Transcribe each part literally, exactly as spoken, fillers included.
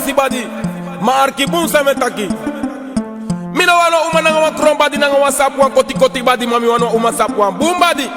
seksi badi. Ma arki bun san mi e taki. Mi no wani wan uma nanga wan kron badi, nanga wan sapu wan koti koti badi, ma mi wani wan uma sapu wan bun badi.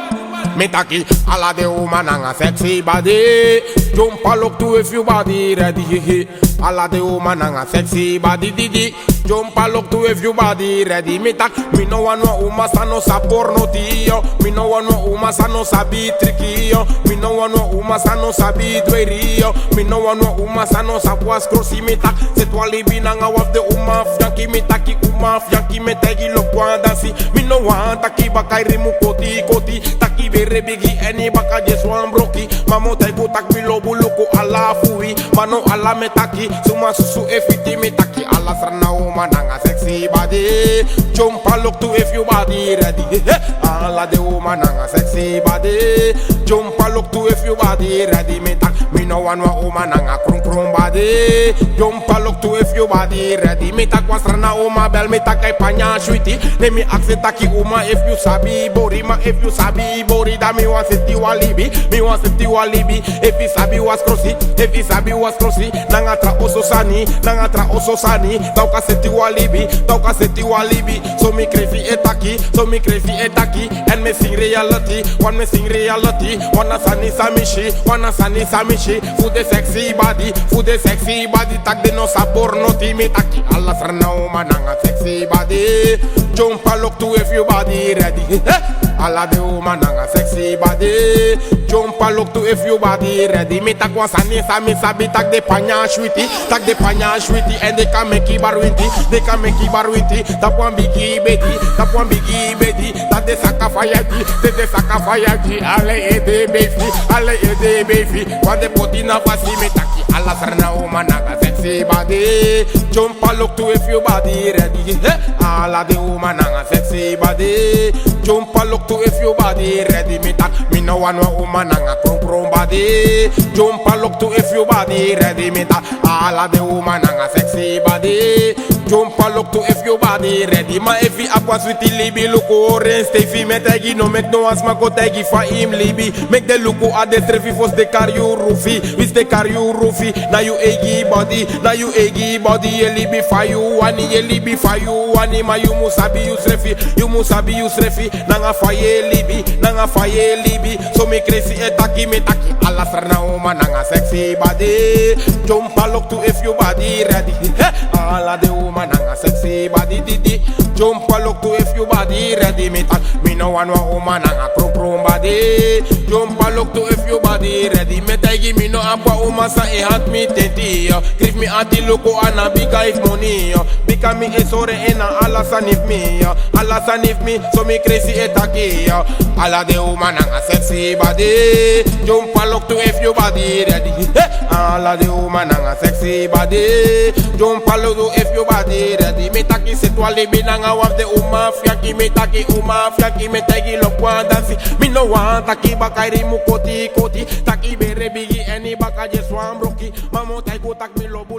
Mi taki, ala den uma nanga seksi badi. Dyompa loktu efu yu badi ready, hehe. Ala den uma nanga seksi badi, didi. Dyompa loktu efu yu badi ready. Mi taki, mi no wani wan uma san no sabi pori noti, yo. Mi no wani wan uma san no sabi triki, yo. Mi no wani wan uma san no sabi dweri, yo. Mi no wani wan uma san no sabi wasi krosi. Mi taki, seti wan libi nanga wan fu den uma fu Yankee. Mi taki, uma fu Yankee, mi e taigi, lobi go dansi. Mi no wani taki baka e rimu koti koti. Taki bere bigi èn baka dyesi wan broki. Ma mi o taigi yu taki mi lobi luku ala fu wi. Ma no ala mi e taki, suma susu e fiti. Mi taki, ala Sranan uma nanga seksi badi. Dyompa loktu efu yu badi ready. He, he. Ala den uma nanga seksi badi. Dyompa loktu efu yu badi ready. Mi taki, mi no wani wan uma nanga kron kron badi. Dyompa loktu efu yu badi ready. Mi taki wan Sranan uma bel mi taki a e panya switi. Ne mi aksi taki uma efu yu sabi bori, ma efu yu sabi bori dan mi wani seti wan libi. Mi wani seti wan libi. Efu yu sabi wasi krosi, efu yu sabi wasi krosi. Nanga tra oso sani, nanga tra oso sani. Dan un kan seti wan libi, dan un kan seti wan libi. So mi krefi e taki, so mi krefi e taki. Èn mi e singi reality, want mi e singi reality. Want na sani san mi si, want na sani san mi si. Fu den seksi badi, fu den seksi badi, taki den no sabi pori noti. Mi taki, ala Sranan uma nanga seksi badi. Dyompa loktu efu yu badi ready. He, he. Ala den uma nanga seksi badi. Dyompa loktu efu yu badi ready. Mi taki wan sani san mi sabi, taki den panya switi. Taki den panya switi èn den kan meki barwinti. Den kan meki barwinti. Tapu wan bigi bedi, tapu wan bigi bedi. Taki den saka faya gi, taki den saka faya gi. Ala ede beifi, ala ede beifi. Want den poti na fasi. Mi taki, ala Sranan uma nanga seksi badi. Dyompa loktu efu yu badi ready. He, ala den uma nanga seksi badi. Dyompa loktu efu yu badi ready. Mi taki, mi no wani wan uma nanga kron kron badi. Dyompa loktu efu yu badi ready. Mi taki, ala den uma nanga seksi badi. Dyompa loktu efu yu badi ready. Ma efu yu abi wan switi libi, luku oren stay fi mi e taigi, no meki no wan sma kon taigi fa yu mus libi. Meki den luku a densrefi fosi den kari yu rufi. Winsi den kari yu rufi, na yu eigi body, na yu eigi body. Yu e libi fa yu wani, yu e libi fa yu wani, ma yu mu sabi yusrefi, yu mu sabi yusrefi. Nanga fa yu e libi, nanga fa yu e libi. So mi krefi e taki, mi taki, ala Sranan uma nanga seksi badi. Dyompa loktu efu yu badi ready. He, ala den uma nanga seksi badi, didi. Dyompa loktu efu yu badi ready. Mi taki, mi no wani wan uma nanga kron kron badi. Dyompa loktu efu yu badi ready. Mi e taigi, mi no abi wan uma san e hati mi tenti, yo. Grifi mi ati, luku a no bika efu moni, yo. Bika mi e sori en na ala sani fu mi, yo. Ala sani fu mi, so mi krefi e taki, yo. Ala den uma nanga seksi badi. Dyompa loktu efu yu badi ready. He! Ala den uma nanga seksi badi. Dyompa loktu efu yu badi ready. Mi taki, seti wan libi nanga wan fu den uma fu Yankee. Mi taki, uma fu Yankee, mi e taigi, lobi go dansi. Mi no wani taki baka e rimu koti koti. Taki bere bigi èn baka dyesi wan broki. Ma mi o taigi yu taki mi lobi